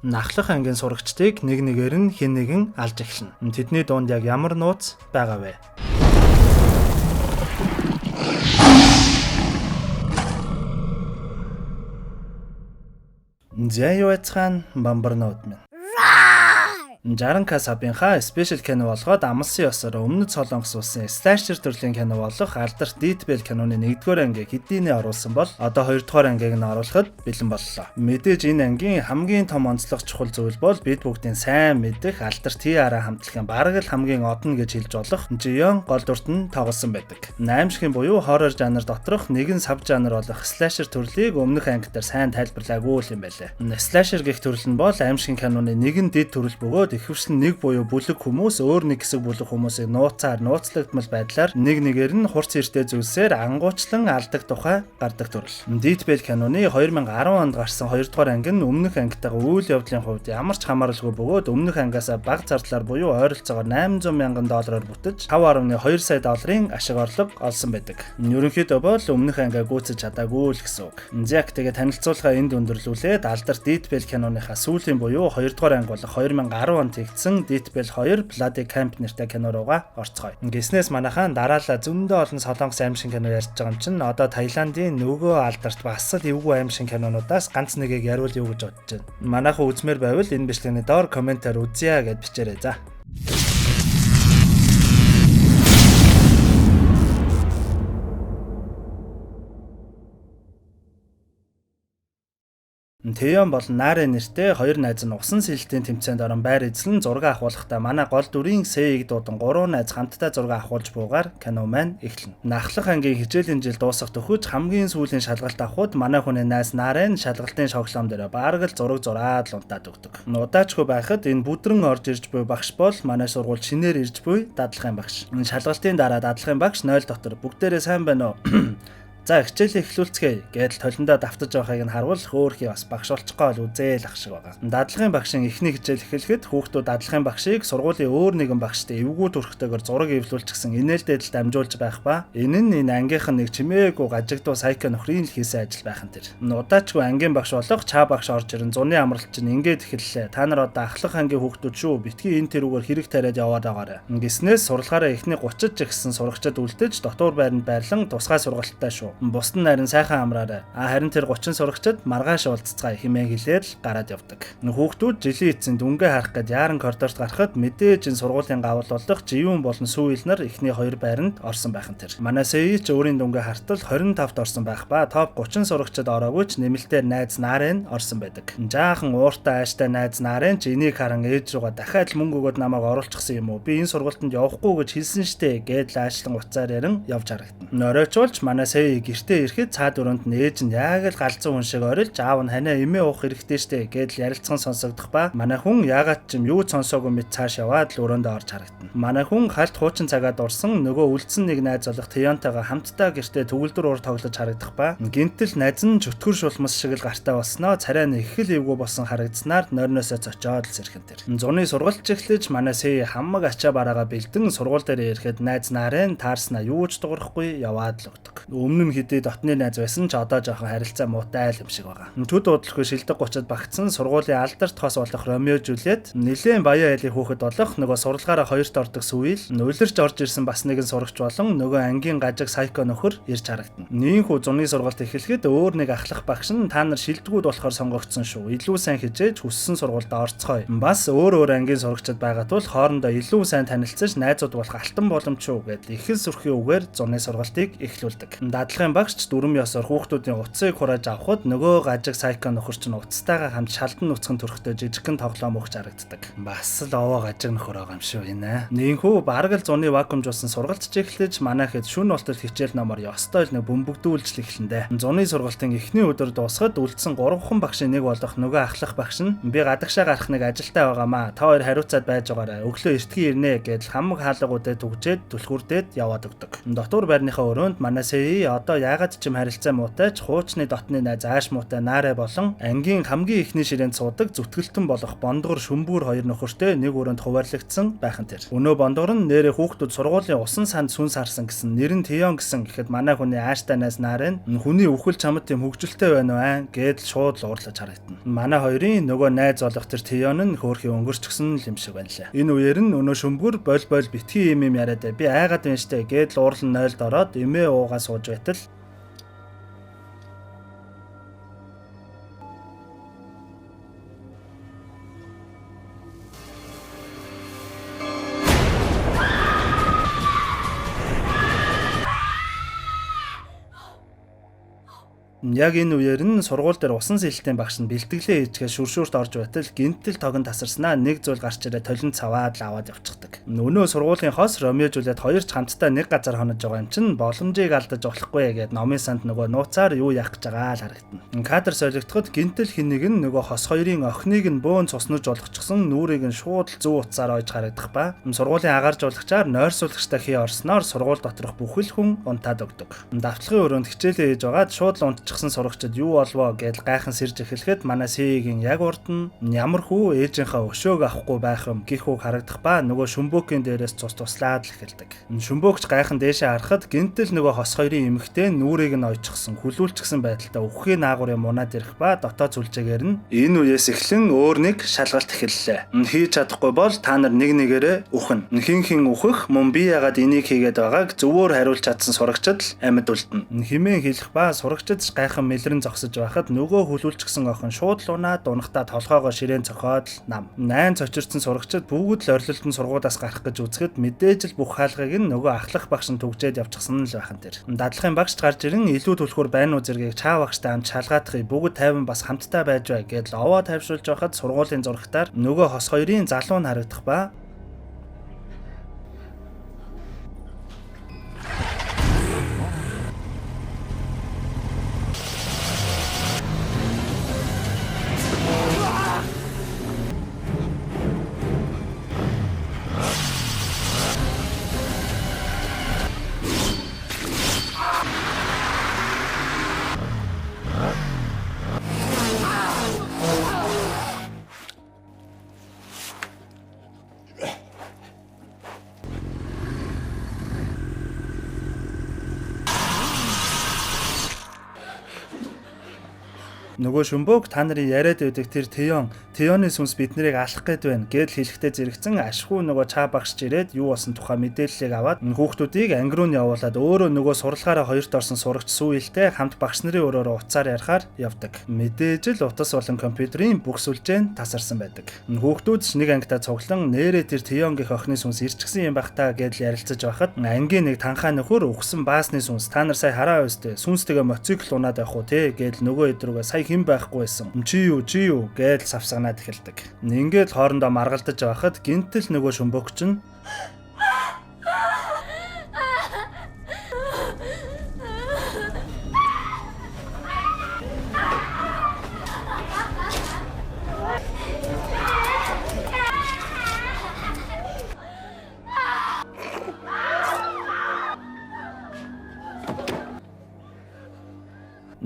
Нахлах ангийн сурагчдыг нэг нэгээр нь хэн нэгэн алж эхэлнэ. Тэдний дунд яг ямар нууц байгаа вэ? За юу яцхан бамбарнууд минь. 60К сабынхаа special кино болгоод амлсан ёсоор өмнөд Солонгос улсын slasher төрлийн кино болох алдарт Death Bell киноны 1-р ангийг хэдийнэ оруулсан бол одоо 2-р ангийг нь оруулахад бэлэн боллоо. Мэдээж энэ ангийн хамгийн том онцлог чухал зүйл бол бид бүгдийн сайн мэдэх алдарт T-ara хамтлагийн бараг л хамгийн одно гэж хэлж болох Jiyeon гол дүрт нь тоглосон байдаг. Наймшгийн буюу horror жанр доторх нэгэн sub жанр болох slasher төрлийг өмнөх анги дээр сайн тайлбарлаагүй юм байлээ. Slasher гэх төрөл нь бол аймшгийн киноны нэгэн дэд төрөл бөгөөд ихэвчлэн нэг буюу бүлэг хүмүүс өөр нэг хэсэг бүлэг хүмүүсийг нууцаар нууцлагдмал байдлаар нэг нэгээр нь хурц эртэй зүйлсээр ангуучлан алдаг тухай гардаг төрөл. Death Bell киноны 2010 онд гарсан 2 дугаар анги нь өмнөх ангитайгаа үйл явдлын хувьд ямар ч хамааралгүй бөгөөд өмнөх ангиасаа бага зардлаар буюу ойролцоогоор 800 мянган доллараар бүтэж 5.2 сая долларын ашиг орлого олсон байдаг. Ерөнхийдөө бол өмнөх ангиа гүйцэж чадаагүй л гэсэн үг. Зяк тэгээ танилцуулгаа энд өндөрлүүлээд алдарт Death Bell киноныхаа сүүлийн буюу 2 дугаар анги болох 2010 онд хийгдсэн Death Bell 2 Bloody Camp нэртэй кино руугаа орцгоё. Гиснээс манайхаа дараалал зөндөө олон солонгос аймшиг кино ярьж байгаа юм чинь одоо Таиландын нөгөө алдарт бас л эвгүй аймшиг кинонуудаас ганц нэгийг яриул юу гэж бодож байна. Манайхан үзмээр байвал энэ бичлэгний доор комментээр үзье гэд бичээрэй за. Тэён болон Нарэ нэртэй хоёр найз нь усан сэлэлтийн тэмцээнд орон байр эзлэн зураг авахулахдаа манай гол дүрийн Сэйг дуудан гурван найз хамтдаа зураг авахулж буугаар кино маань эхэлнэ. Нахлах ангийн хичээлийн жил дуусах төхөж хамгийн сүүлийн шалгалт авахуд манай хүний найз Нарэ нь шалгалтын шоглоом дээр бараг л зураг зураад л унтаад өгдөг. Удаачгүй байхад энэ бүдрэн орж ирж буй багш бол манай сургууль шинээр ирж буй дадлахын багш. Шалгалтын дараа дадлахын багш 0 дотор бүгдээрээ сайн байна уу? За хичээлээ эхлүүлцгээе гэдэл толиндоо давтаж байгааг нь харвал хөөхий бас багш болчих гоо л үзээл ах шиг байгаа. Дадлахын багшийн эхний хичээл эхлэхэд хүүхдүүд дадлахын багшийг сургуулийн өөр нэгэн багштай эвгүй төрхтэйгээр зураг эвлүүлчихсэн инээлдээд л дамжуулж байх ба. Энэ нь энэ ангийнх нь нэг чимээгүй гажигдуу сайко нөхрийн л хийсэн ажил байх нь тэр. Удаачгүй ангийн багш болох чаа багш орж ирэн зуны амралт чинь ингээд эхэллээ. Та нар одоо ахлах ангийн хүүхдүүд шүү. Битгий энэ тэрүүгээр хэрэг тариад яваад байгаарай. Гиснээс сурлагаараа эхний 30 жигсэн сурагчид үлдэж дотуур байранд байрлан тусгай сургалттай шүү. Бусд нь харин сайхан амраарай. А харин тэр 30 сурагчид маргааш уулзцгаая хэмээн хэлээд л гараад явдаг. Хүүхдүүд жилийн эцэст дүнгээ харах гээд яаран коридорт гарахад мэдээж энэ сургуулийн гавл болох живүүн болон сүүйл нар эхний хоёр байранд орсон байх нь тэр. Манай Сэйи ч өөрийн дүнгээ хартал 25-т орсон байх ба топ 30 сурагчид ороогүй ч нэмэлтээр найз Нарэн орсон байдаг. Жаахан ууртай ааштай найз Нарэн ч энийг харан ээж руугаа дахиад л мөнгө өгөөд намайг оруулчихсан юм уу? Би энэ сургуультанд явахгүй гэж хэлсэн штэ гээд л аашлан уцаар ярин явж харагдана. Норойчулж манай Сэйи гэртээ ирэхэд цаад өрөөнд нь ээж нь яг л галзуу хүн шиг орилж аав нь ханаа эмээ уух хэрэгтэй штэ гэдэл ярилцсан сонсогдох ба манай хүн яагаад ч юм юу ч сонсоогүй мэт цааш яваад л өрөөндөө орж харагдана. Манай хүн халт хуучин цагаа дурсан нөгөө үлдсэн нэг найз болох Тэёнтойгоо хамтдаа гэртээ төгөлдөр уур тоглож харагдах ба гинтэл найз нь чөтгөр шулмас шиг л гартаа болсноо царай нь их л эвгүй болсон харагдсанаар нойрноосоо цочоод л сэрхэн тэр. Зуны сургалт эхлэж манай Сэй хамаг ачаа бараагаа бэлдэн сургууль дээр ирэхэд найз Нарэн таарснаа юу ч дуурахгүй яваад л өгдөг. Өмнө нь хэдий дотны найз байсан ч одоо жоохон харилцаа муутай л юм шиг байгаа. Төд удалгүй шилдэг 30-д багтсан сургуулийн алдарт хос болох Ромео Жулиет нэлээд баян айлын хүүхэд болох нөгөө сурлагаараа хоёрт ордог сүвэл улирч орж ирсэн бас нэгэн сурагч болон нөгөө ангийн гажиг сайко нөхөр ирж харагдана. Нийнхүү зуны сургалт эхлэхэд өөр нэг ахлах багш нь та нар шилдэгүүд болохоор сонгогдсон шүү. Илүү сайн хичээж хүссэн сургуульд орцгоё. Бас өөр өөр ангийн сурагчид байгаа тул хоорондоо илүү сайн танилцаж найзууд болох алтан боломж шүү гэдэл их л сүрхий үгээр зуны сургалтыг эхлүүлдэг. Дадлахын багш ч дүрэм ёсоор хүүхдүүдийн утсыг хурааж авахд нөгөө гажиг сайко нөхөр чинь утастайгаа хамт шалдан нүцгэн төрхтэй жижигхэн тоглоом өгч харагддаг. Бас л овоо гажиг нөхөр байгаа юм шүү энэ. Нийнхүү бараг л зуны вакуумжуулсан сургалт ч эхлэж манайхэд шүн болтол хичээл номоор ёстой л нэг бөмбөгдүүлж л эхлэндэ. Зуны сургалтын эхний өдөр дуусахад үлдсэн 3хан багшийн нэг болох нөгөө ахлах багш нь би гадагшаа гарах нэг ажилтай байгаамаа. Та хоёр хариуцаад байж байгаарай. Өглөө эртгий ирнэ гэдэл хамаг хаалгуудаа түгжээд түлхүүрдээд яваад өгдөг. Дотуур байрныхаа өрөөнд манай Сэйи одоо хоорондоо яагаад ч юм харилцаа муутай ч хуучны дотны найз Ааш муутай Наарэ болон ангийн хамгийн эхний ширээнд суудаг зүтгэлтэн болох Бондгор Шүмбүүр хоёр нөхөртэй нэг өрөөнд хуваарлагдсан байх нь тэр. Өнөө Бондгор нь нэрээ хүүхдүүд сургуулийн усан санд сүнс харсан гэсэн нэр нь Тион гэсэн гэхэд манай хүний Ааштай найз Наарэ нь хүний үхэл чамд тийм хөгжилтэй байна уу аа гэдэл шууд л уурлаж харагдана. Манай хоёрын нөгөө найз болох тэр Тион нь хөөрхий өнгөрчихсөн л юм шиг байна лээ. Энэ үеэр нь өнөө Шүмбүүр боль боль битгий юм юм яриад би айгаад байна штэ гэдэл уурлан 0-д ороод эмээ уугаа сууж байтал Яг энэ үеэр нь сургууль дээр усан сэлтийн багш нь бэлтгэлээ хийжгээ шүршүүрт орж байтал гинтэл тогон тасарснаа нэг зүйл гарч ирээ толон цаваад л аваад явчихдаг. Өнөө сургуулийн хос Ромео Жулиет хоёр ч хамтдаа нэг газар хонож байгаа юм чинь боломжийг алдаж болохгүй гээд номын санд нөгөө нууцаар юу яах гэж байгаа л харагдана. Кадр солигдоход гинтэл хин нэг нь нөгөө хос хоёрын охиныг нь бөөн цуснаж болгочихсон нүрийг нь шууд л зөв утсаар ойж харагдах ба сургуулийн агаар жуулагчаар нойрсуулагчтай хий орсноор сургууль доторх бүхэл хүн унтаад өгдөг. Давтлагын өрөөнд хичээлээ хийж байгаад шууд л унтчих сурагчид юу болвоо гэдэл гайхан сэрж эхлэхэд манай Сэйгийн яг урд нь ямар хүү ээжийнхээ өшөөг авахгүй байх юм гих үг харагдах ба нөгөө шүмбөкийн дээрээс цус туслаад л эхэлдэг. Шүмбөкч гайхан дээшээ харахад гинтэл нөгөө хос хоёрын эмэгтэй нүрийг нь ойчихсон хүлүүлчихсэн байдалтай үххийн наагурын мунаад ирэх ба дотоод сүлжээгээр нь энэ үеэс эхлэн өөр нэг шалгалт эхэллээ. Хийж чадахгүй бол та нар нэг нэгээрээ үхнэ. Хин хин үхэх мөн би ягаад энийг хийгээд байгааг зөвөөр хариулж чадсан сурагчид л амьд үлдэнэ. Химэн хэлэх ба сурагчид гайхан мэлрэн зогсож байхад нөгөө хүлүүлчихсэн охин шууд л унаад унахтаа толгоогоо ширээн цохоод л нам. Найн цочирдсан сурагчид бүгд л орилолтон сургуулиас гарах гэж үзэхэд мэдээж л бүх хаалгыг нь нөгөө ахлах багш нь түгжээд явчихсан л байхан тэр. Дадлахын багш гарч ирэн илүү түлхүүр байна уу зэргийг чаа багштай хамт шалгаадахыг бүгд тайван бас хамтдаа байж бай гэдэл овоо тайвшруулж байхад сургуулийн зурагтаар нөгөө хос хоёрын залуу нь харагдах ба Нөгөө шүмбөг та нарын яриад байдаг тэр Тион, Тионы сүнс бид нарыг алах гээд байна гэдэл хэлэхдээ зэрэгцэн ашгүй нөгөө чаа багш ирээд юу болсон тухай мэдээллийг аваад хүүхдүүдийг анги руу нь явуулаад өөрөө нөгөө сурлагаараа хоёрт орсон сурагч сүүйлтэй хамт багш нарын өрөөрөө утсаар ярихаар явдаг. Мэдээж л утас болон компьютерийн бүх сүлжээ нь тасарсан байдаг. Хүүхдүүд ч нэг ангидаа цуглан нэрээ тэр Тион гэх охины сүнс ирчихсэн юм бах та гэдэл ярилцаж байхад ангийн нэг танхаа нөхөр үхсэн баасны сүнс та нар сая хараа өстэй сүнстэйгээ моцикл унаад явах уу те гэдэл нөгөө хэд рүүгээ сая хэн байхгүй байсан. Чи юу, чи юу гэдэл савсганаад эхэлдэг. Ингээд хоорондоо маргалдаж байхад гинтэл нөгөө шүмбөгч нь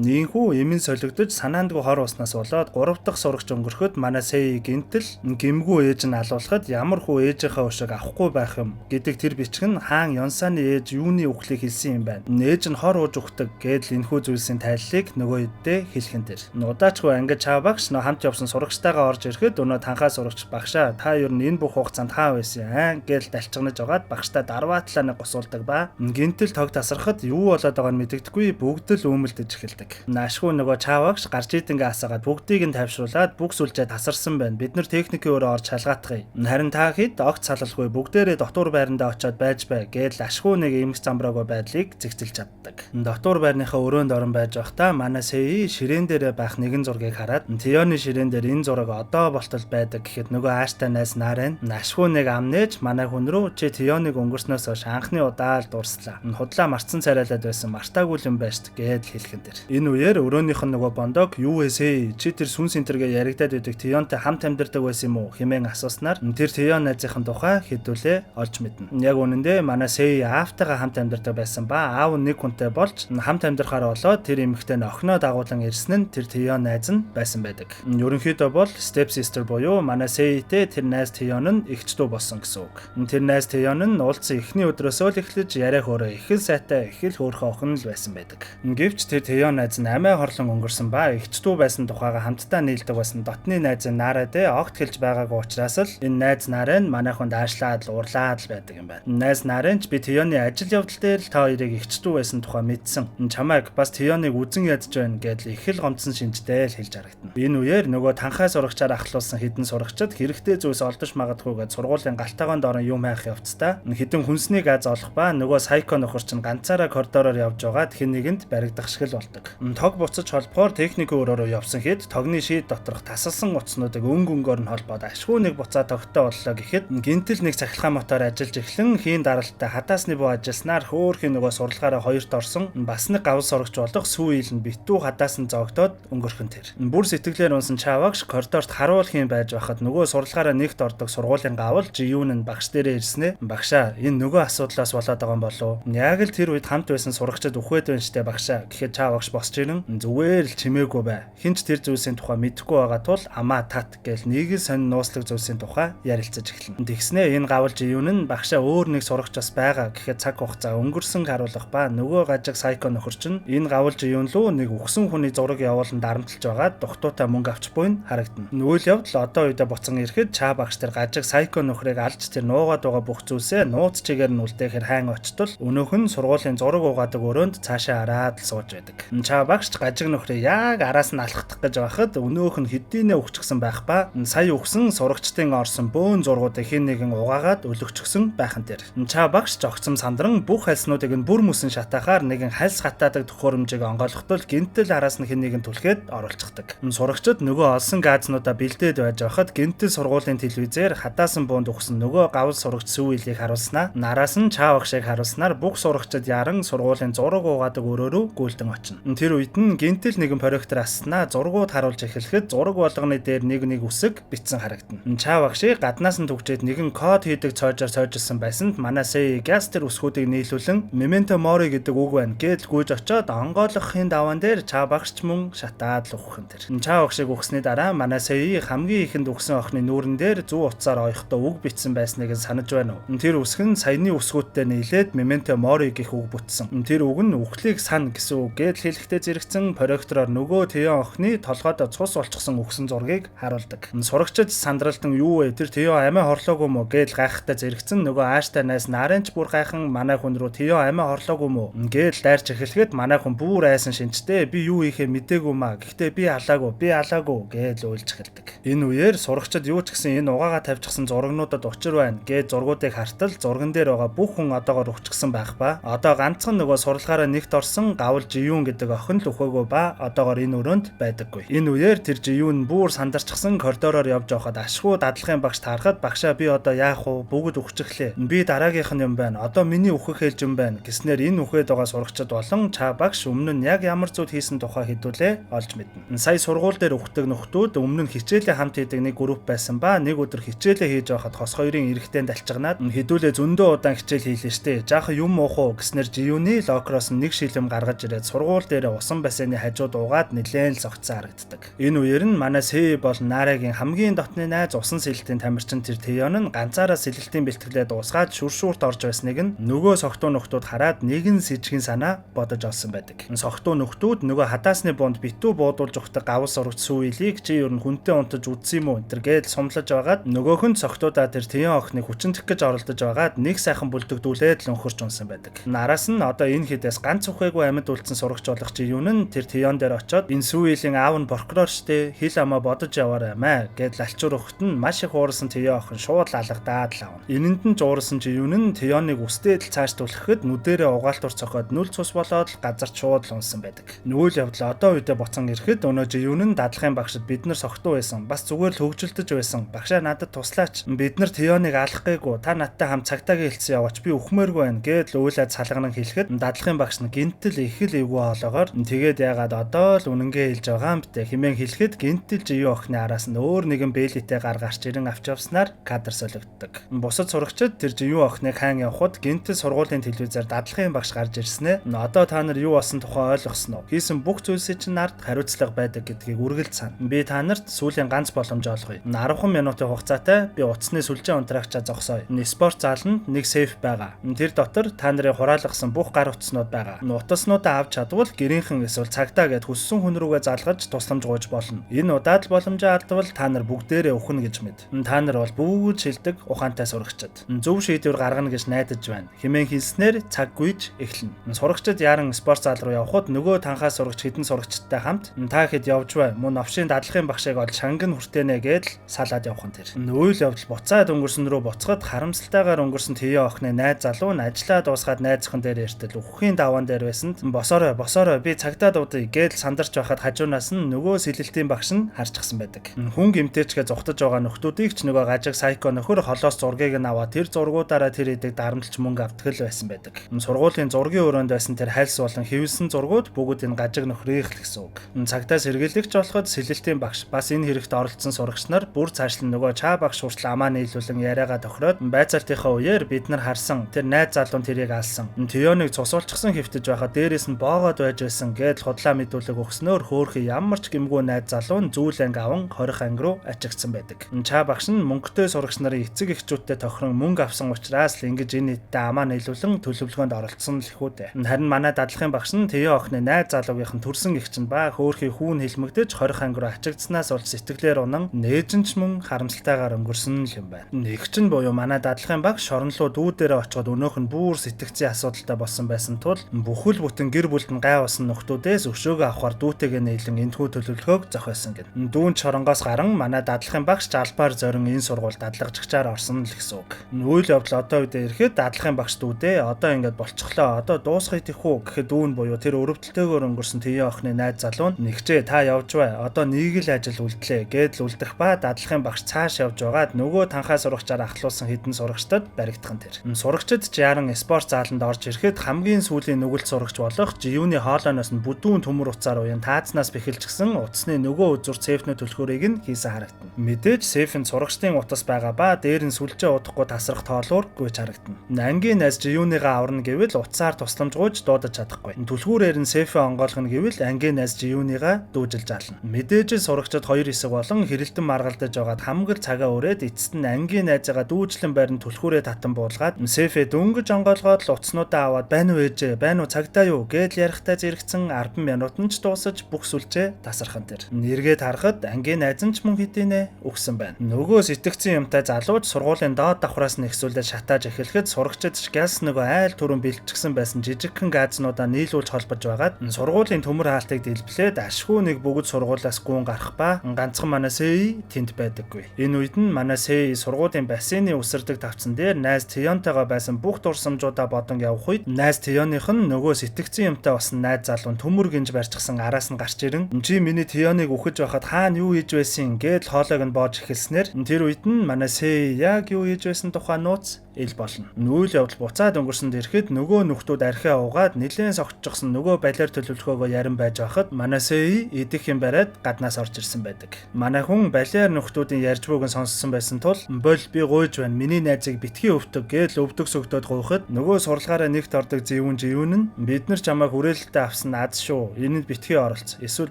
Нийхүү эмэн солигдож санаандгүй хор уснаас болоод 3 дахь сурагч өнгөрөхөд манай Сэй гинтэл гимгүү ээж нь алуулахад ямар хүү ээжийнхээ өшөг авахгүй байх юм гэдэг тэр бичг нь хаан Ёнсаны ээж юуны үхлийг хэлсэн юм байна. Ээж нь хор ууж өгдөг гэдэл энэхүү зүйлсийн тайллыг нөгөө хэддээ хэлхэн тэр. Удаачгүй анги чаа багш нөө хамт явсан сурагчтайгаа орж ирэхэд өнөө танхаа сурагч багшаа та ер нь энэ бүх хугацаанд хаа байсан аа гэдэл далчгнаж байгаад багштай дарваатлаа нэг гусуулдаг ба. Гинтэл тог тасрахад юу болоод байгааг нь мэдэгдэхгүй бүгд л өмөлдөж эхэлдэг. Наашгүй нөгөө чаавагш гарч идэнгээ асаагаад бүгдийг нь тайвшруулад бүх сүлжээ тасарсан байна. Бид нар техникийн өрөө орж шалгаатгая. Харин та хэд огт салалгүй бүгдээрээ дотуур байрандаа очиод байж бай гэдэл ашгүй нэг эмх замбраагүй байдлыг зэгцэлж чаддаг. Дотуур байрныхаа өрөөнд орон байж байхдаа манай Сэй ширээн дээрээ байх нэгэн зургийг хараад Тионы ширээн дээр энэ зураг одоо болтол байдаг гэхэд нөгөө ааштай найз Нарэн ашгүй нэг ам нээж манай хүн рүү чи Тионыг өнгөрснөөс хойш анхны удаа л дурслаа. Худлаа марцсан царайлаад байсан мартаагүй юм байж гэдэл хэлхэн тэр. Энэ үеэр өрөөнийх нь нөгөө Бондог юу вэ Сэй, чи тэр сүнс энтергээ яригадаад байдаг Тионтой хамт амьдардаг байсан юм уу хэмээн асууснаар тэр Тион найзынхын тухай хэдүүлээ олж мэднэ. Яг үнэндээ манай Сэй аавтайгаа хамт амьдардаг байсан ба аав нь нэг хүнтэй болж хамт амьдрахаар болоод тэр эмэгтэй нь охиноо дагуулan ирсэн нь тэр Тион найз нь байсан байдаг. Ерөнхийдөө бол step sister буюу манай Сэйтэй тэр найз Тион нь эгч дүү болсон гэсэн үг. Тэр найз Тион нь уулзсан эхний өдрөөсөө л эхлэж яриа хөөрөө их л сайтай, их л хөөрхөн охин л байсан байдаг. Гэвч тэр Тион найз нь амиа хорлон өнгөрсөн ба эгч дүү байсан тухайга хамтдаа нийлдэг байсан дотны найз нь Нарай огт хэлж байгаагүй учраас л энэ найз Нарай нь манай хүнд аашлаад л уурлаад л байдаг юм байна. Найз Нарай ч би Тионы ажил явдал дээр л та хоёрыг эгч дүү байсан тухай мэдсэн. Чамайг бас Тионыг үзен ядж байна гэдэл их л гомдсон шинжтэй л хэлж харагдана. Энэ үеэр нөгөө танхай сурагчаар ахлуулсан хэдэн сурагчид хэрэгтэй зүйлс олдож магадгүй гэж сургуулийн галтаагонд орон юм хайх явцдаа хэдэн хүнсний газ олох ба нөгөө сайко нөхөр чинь ганцаараа коридороор явж байгаад хэн нэгэнд баригдах шиг л болдог. Тог буцаж холбохоор техникийн өрөөрөө явсан хэд тогны шийд доторх тасалсан утаснуудыг өнгө өнгөөр нь холбоод ашгүй нэг буцаа тогтой боллоо гэхэд гинтэл нэг цахилгаан мотор ажиллаж эхлэн хийн даралттай хадаасны буу ажилласнаар хөөхийн нөгөө сурлагаараа хоёрт орсон бас нэг гавл сурагч болох сүү ил нь битүү хадаас нь зоогдоод өнгөрхөн тэр. Бүр сэтгэлээр унсан Чавагш коридорт харуул хийн байж байхад нөгөө сурлагаараа нэгт ордог сургуулийн гавл Жиюн нь багш дээрээ ирснэ. Багшаа, энэ нөгөө асуудлаас болоод байгаа юм болов уу? Яг л тэр үед хамт байсан сурагчид үхээд байна штэ багшаа гэхэд Чавагш босч ирэн зүгээр л чимээгүй бай. Хинч тэр зүйлсийн тухай мэдэхгүй байгаа тул амаа тат гэл нэг л сонин нууцлаг зүйлсийн тухай ярилцаж эхэлнэ. Тэгснээ энэ гавл Жиюн нь багшаа өөр нэг сурагч бас байгаа гэхэд цаг хугацаа өнгөрсөн харуулах ба нөгөө гажиг сайко нөхөр чинь энэ гавл Жиюн лүү нэг үхсэн хүний зураг явуулан дарамтлж байгаа дугтуутай мөнгө авч буйн харагдана. Үйл явдал одоо үедээ буцан ирэхэд Чаа багш тэр гажиг сайко нөхрийг алж тэр нуугаад байгаа бүх зүйлсээ нууц чигээр нь үлдээхээр хайн очтол өнөөх нь сургуулийн зураг угаадаг өрөөнд цаашаа хараад л сууж байдаг. Чаа багш гажиг нөхрийг яг араас нь алхах гэж байхад өнөөх нь хэдийнэ үхчихсэн байх ба сая үхсэн сурагчдын орсон бөөн зургуудыг хэн нэгэн угаагаад өлөгчихсөн байх нь тэр. Чаа багш зогцом сандран бүх хальснуудыг нь бүр мөсөн шатаахаар нэгэн хальс хатаадаг төхөөрөмжийг онгойлгохтол гинтэл араас нь хэн нэгэн түлхээд оруулцдаг. Сурагчид нөгөө олсон газнуудаа бэлдээд байж байхад гинтэл сургуулийн телевизээр хадаасан буунд өгсөн нөгөө гавл сурагч сүүилийг харуулснаа нараас нь Чаа багшийг харуулснаар бүх сурагчид яран сургуулийн зураг угаадаг өрөө рүү гүйлдэн очино. Тэр үед нь гинтэл нэгэн проректор асснаа зургууд харуулж эхлэхэд зураг болгоны дээр нэг нэг үсэг бичсэн харагдана. Чаа багшийг гаднаас нь түгжээд нэгэн код хийдэг цоожоор цоожилсан байсанд манай Сэй газ тэр үсгүүдийг нийлүүлэн Memento Mori гэдэг үг байна гэдэл гүйж очоод онгойлгохын даваан дээр Чаа багш ч мөн шатаад л үхэх нь тэр. Чаа багшийг үхсэний дараа манай Сэй хамгийн ихэнд үхсэн охины нүүрэн дээр зүү утсаар оёхдоо үг бичсэн байсныг нь санаж байна уу? Тэр үсэг нь саяны үсгүүдтэй нийлээд Memento Mori гэх үг бүтсэн. Тэр үг нь үхлийг сан гэсэн үг гэдэл хэлэхдээ зэрэгцэн проректороор нөгөө Тэён охины толгойд цус олчихсон үхсэн зургийг харуулдаг. Сурагчид сандралдан юу вэ? Тэр Тэён амиа хорлоогүй мө гэдэл гайхахтай зэрэгцэн нөгөө ааштай найз Нарэнч бүр гайхан манай хүн рүү Тэён амиа хорлоогүй мө гэдэл дайрч эхлэхэд манай хүн бүр айсан шинжтэй би юу хийхээ мдээгүй маа. Гэхдээ би алаагүй, би алаагүй гэдэл уйлж эхэлдэг. Энэ үеэр сурагчид юу ч гэсэн энэ угаагаа тавьчихсан зурагнуудад учир байна гэж зургуудыг хартал зурган дээр байгаа бүх хүн одоогоор үхчихсэн байх ба одоо ганцхан нөгөө сурлагаараа нэгт орсон гавл Жиюн гэдэг охин л үхээгүй ба одоогоор энэ өрөөнд байдаггүй. Энэ үеэр тэр Жиюн бүр сандарчихсан коридороор явж байхад ашгүй дадлахын багш таарахад багшаа би одоо яах вэ? Бүгд үхчихлээ. Би дараагийнх нь юм байна. Одоо миний үхэх хэлж юм байна гэснээр энэ үхээд байгаа сурагчид болон Чаа багш өмнө нь яг ямар зүйл хийсэн тухай хэдүүлээ олж мэднэ. Сая сургууль дээр үхдэг нөхдүүд өмнө нь хичээлээ хамт хийдэг нэг групп байсан ба нэг өдөр хичээлээ хийж байхад хос хоёрын эрэгтэй далчганаад хэдүүлээ зөндөө удаан хичээл хийлээ штэ. Жаахан юм уух уу гэснээр Жиюны локроос нэг шилэм гаргаж ирээд сургууль дээр усан бассейны хажууд уугаад нэлээн л зогцсон харагддаг. Энэ үеэр нь манай Сэй бол Нарагийн хамгийн дотны найз усан сэлэлтийн тамирчин тэр Тэён нь ганцаараа сэлэлтийн бэлтгэлээ дуусгаад шүршүүрт орж байсныг нь нөгөө согтуу нөхдүүд хараад нэгэн сэжигэн санаа бодож олсон байдаг. Согтуу нөхдүүд нөгөө хадаасны бунд битүү буудуулж өгдөг гавл сурагч сүүилийг чи ер нь хүнтэй унтаж үдсэн юм уу энэ гээд сумлаж байгаад нөгөөх нь согтуудаа тэр Тэён охиныг хүчинтэх гэж оролдож байгаад нэг сайхан бүлдэгдүүлээд л өнхөрч унсан байдаг. Нараас нь одоо энэ хэдээс ганц үхээгүй амьд үлдсэн сурагч болох Жиюн нь тэр Тэён дээр очоод энэ сүүилийн аав нь прокурор штэ хил амаа бодож яваарай маа гэд лалчуур өгөхт нь маш их уурсан Тэён охин шууд алгадаад л авна. Энэнд нь жуурсан Жиюн нь Тэёныг үсдээд л цааш түлхэхэд нүдэрээ угаалтур цохоод нүл цус болоод л газарт шууд л унсан байдаг. Үйл явдал одоо үедээ буцан ирэхэд өнөө Жиюн нь дадлахын багшид бид нар согтуу байсан. Бас зүгээр л хөгжилдөж байсан. Багшаа надад туслаач. Бид нар Тэёныг алах гээгүй. Та надтай хамт цагтаагийн хэлсэн яваач би үхмээргүй байна гэд л уйлаад салганан хэлэхэд дадлахын багш нь гинтэл их л эвгүй хоолоогоор болсноор тэгээд яагаад одоо л үнэнгээ хэлж байгаа юм бтэ хэмээн хэлэхэд гинтэл Жиюн охины араас нь өөр нэгэн бэлитэй гар гарч ирэн авч явснаар кадр солигддог. Бусад сурагчид тэр Жиюн охиныг хаан явхад гинтэл сургуулийн телевизээр дадлахын багш гарч ирснэ. Одоо та нар юу болсон тухай ойлгосон уу? Хийсэн бүх зүйлсийн чинь ард хариуцлага байдаг гэдгийг үргэлж сан. Би та нарт сүүлийн ганц боломж олгоё. 10 минутын хугацаатай би утасны сүлжээ унтраагчаа зогсооё. Спорт зааланд нэг сейф байгаа. Тэр дотор та нарын хураалгасан бүх гар утаснууд байгаа. Утаснуудаа авч чадвал гэрийнхэн эсвэл цагдаа гэд хүссэн хүн рүүгээ залгаж тусламж гуйж болно. Энэ удаад л боломжоо алдвал та нар бүгдээрээ үхнэ гэж мэд. Та нар бол бүгд шилдэг ухаантай сурагчид. Зөв шийдвэр гаргана гэж найдаж байна. Хэмээн хэлснээр цаг гүйж эхэлнэ. Сурагчид яаран спорт зал руу явхад нөгөө танхаа сурагч хэдэн сурагчдтай хамт та хэд явж бай. Мөн новшийн дадлахын багшийг ол шанган хүртэнэ гэдэл салаад явах нь тэр. Үйл явдал буцаад өнгөрсөн рүү буцахад харамсалтайгаар өнгөрсөн Тэё охины найз залуу нь ажлаа дуусгаад найз охин дээр эртэл үхэхийн даваан дээр байсанд босоорой босоорой би цагдаа дуудъя гэдэл сандарч байхад хажуунаас нь нөгөө сэлэлтийн багш нь харчихсан байдаг. Хүн гимтээчгээ зугтаж байгаа нөхдүүдийг ч нөгөө гажиг сайко нөхөр холоос зургийг нь аваад тэр зургуудаараа тэр эдэг дарамтлж мөнгө авдаг л байсан байдаг. Сургуулийн зургийн өрөөнд байсан тэр хальс болон хэвлсэн зургууд бүгд энэ гажиг нөхрийнх л гэсэн үг. Цагдаа сэргийлэгч болоход сэлэлтийн багш бас энэ хэрэгт оролцсон сурагч нар бүр цаашлан нөгөө чаа багш хүртэл амаа нийлүүлэн яриагаа тохироод байцаалтынхаа үеэр бид нар харсан тэр найз залуун тэрийг алсан. Тионыг цусуулчихсан хэвтэж байхад дээрээс нь боогод байж байсан гэдэл худлаа мэдүүлэг өгснөөр хөөхий ямар ч гэмгүй найз залуу нь зүүл анги аван 20 анги руу ачигдсан байдаг. Чаа багш нь мөнгөтэй сурагч нарын эцэг эхчүүдтэй тохирон мөнгө авсан учраас л ингэж энэ нийтдээ амаа нийлүүлэн төлөвлөгөөнд оролцсон л ихүү дээ. Харин манай дадлахын багш нь Тио охины найз залуугийнх нь төрсөн эгч нь ба хөөхий хүүн хэлмэгдэж 20 анги руу ачигдсанаас болж сэтгэлээр унан нээжинч мөн харамсалтайгаар өнгөрсөн л юм байна. Эгч нь буюу манай дадлахын багш шоронлуу дүү дээрээ очиход өнөөх нь бүр сэтгцийн асуудалтай болсон байсан тул бүхэл бүтэн гэр бүлд нь гай болсон нөхдүүдээс өшөөгөө авахар дүүтэйгээ нийлэн энэхүү төлөвлөгөөг зохиосон гэнэ. Дүүн чоронгоос гарan манай дадлахын багш жалбаар зорин энэ сургууль дадлагжигчаар орсон л гэсэн үг. Үйл явдал одоо үедээ ирэхэд дадлахын багш дүүдээ одоо ингээд болчихлоо. Одоо дуусгая тэхүү гэхэд дүүн буюу тэр өрөвдөлтөөгөөр өнгөрсөн Тиё охины найз залуу нь нэгчээ та явж бай. Одоо нэг л ажил үлдлээ гэдэл үлдэх ба дадлахын багш цааш явж байгаад нөгөө танхаа сурагчаар ахлуулсан хэдэн сурагчдад баригдах нь тэр. Сурагчид ч яаран спорт зааланд орж ирэхэд хамгийн сүүлийн нүгэлт сурагч болох Жиюны хоолойноос нь бүдүүн төмөр утсаар уян таацнаас бэхэлжсэн утасны нөгөө үзүр сейфний түлхүүрийг нь хийсэн харагдана. Мэдээж сейфэнд сурагчдын утас байгаа ба дээр нь сүлжээ удахгүй тасрах тоолуур гүйж харагдана. Ангийн найз Жиюныгаа аварна гэвэл утсаар тусламж гуйж дуудаж чадахгүй. Түлхүүрээр нь сейфээ онгойлгоно гэвэл ангийн найз Жиюныгаа дүүжилж ална. Мэдээж сурагчид хоёр хэсэг болон хэрэлдэн маргалдаж байгаад хамаг л цагаа өрөөд эцэст нь ангийн найзыгаа дүүжлэн байран түлхүүрээ татан буулгаад сейфээ дөнгөж онгойлгоод л утаснуудаа аваад байна уу ээжээ байна уу цагдаа юу гэдэл ярихтай зэрэгцэн 10 минутанд ч дуусаж бүх сүлжээ тасархан тэр. Нэргээд харахад ангийн найз нь ч мөн хэдийнэ өгсөн байна. Нөгөө сэтгцэн юмтай залууч сургуулийн доод давхраас нь ихсүүлээд шатааж эхлэхэд сурагчид ч гяс нөгөө айл түрүүн бэлтжигсэн байсан жижигхэн газнуудаа нийлүүлж холбож байгаад сургуулийн төмөр хаалтыг дэлбэлээд ашгүй нэг бүгд сургуулиас гүн гарах ба ганцхан манай Сэй тэнд байдаггүй. Энэ үед нь манай Сэй сургуулийн бассейны үсэрдэг тавцан дээр найз Тионтойгоо байсан бүх дурсамжуудаа бодон явах үед найз Тионых нь нөгөө сэтгцэн юмтай болсон найз залуу нь төмөр гинж барьчихсан араас нь гарч ирэн чи миний Тионыг үхэж байхад хаана юу хийж байсан гэдэл хоолойг нь боож эхэлснээр тэр үед нь манай Сэй яг юу хийж байсан тухай нууц ил болно. Нүүл явдал буцаад өнгөрсөнд ирэхэд нөгөө нөхдүүд архиа угаад нилээн согтчихсон нөгөө балиар төлөвлөгөөгөө ярин байж байхад манай Сэй идэх юм бариад гаднаас орж ирсэн байдаг. Манай хүн балиар нөхдүүдийн ярьж бууг нь сонссон байсан тул бол би гуйж байна. Миний найзыг битгий өвтөг гэдэл өвдөг сөгдөөд гуйхад нөгөө сурлагаараа нэгт ордог зэвүүн живүүн нь бид нар чамайг хүрээлэлтэй авсан аз шүү. Энэнд битгий оролц. Эсвэл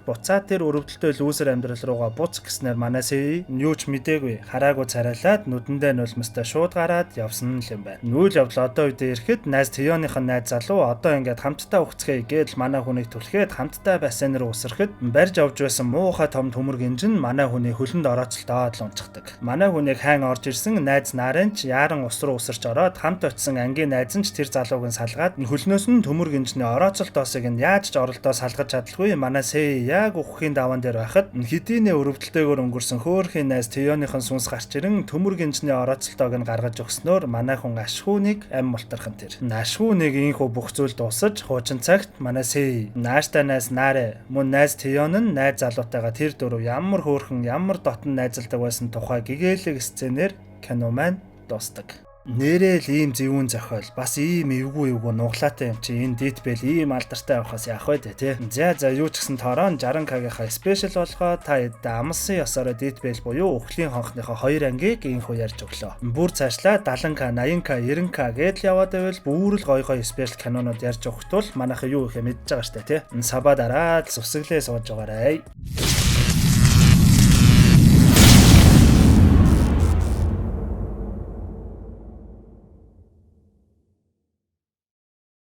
буцаад тэр өрөвдөлтөй лүүсэр амьдрал руугаа буц гэснээр манай Сэй юу ч мдээгүй хараагүй царайлаад нүдэндээ нулимстай шууд гараад явсан л юм байна. Нүүл явдал одоо үедээ ирэхэд найз Тионых нь найз залуу одоо ингээд хамтдаа үхцгээе гэдэл манай хүнийг түлхээд хамтдаа бассейн руу үсрэхэд барьж авч байсан муухай том төмөр гинж нь манай хүний хөлөнд орооцолтоод л унцдаг. Манай хүнийг сайн орж ирсэн найз наран ч яаран ус руу үсэрч ороод хамт очисон ангийн найз нь ч тэр залууг нь салгаад хөлнөөс нь төмөр гинжний орооцолтоосыг нь яаж ч оролдоо салгаж чадалгүй манай Сэй яг үхэхийн даваан дээр байхад хэдийнэ өрөвдөлтөөр өнгөрсөн хөөрхийн найз Тионых нь сүнс гарч ирэн төмөр гинжний орооцолтоог нь гаргаж өгснөөр манай хүн ашгүйнийг ам мултархан тэр. Ашгүйнийг ийхүү бүх зүйл дуусаж хуучин цагт манай Сэй нааштай найз Нарэ мөн найз Тион нь найз залуутайгаа тэр дөрөв ямар хөөрхөн ямар дотн найзалдаг байсан тухай гэгээлэг сценээр кино маань дуусдаг. Нэрэл ийм зөвүүн зохиол, бас ийм эвгүй эвгүй нуглаатай юм чи энэ Death Bell ийм алдартай явахаас яах вэ те. За за, юу ч гэсэн тоорон 60K-гийнхаа special болгоо та хэд амлсан ёсороо Death Bell буюу Үхлийн хонхныхоо хоёр ангийг инхүү ярьж өглөө. Бүр цаашлаа 70K, 80K, 90K гэдэл яваад байвал бүр л гой гой special кинонууд ярьж өгөх тул манайха юу ихэ мэдж байгаа штэ, тий. Sub аа дараад зүсгэлээ сууж байгаарай.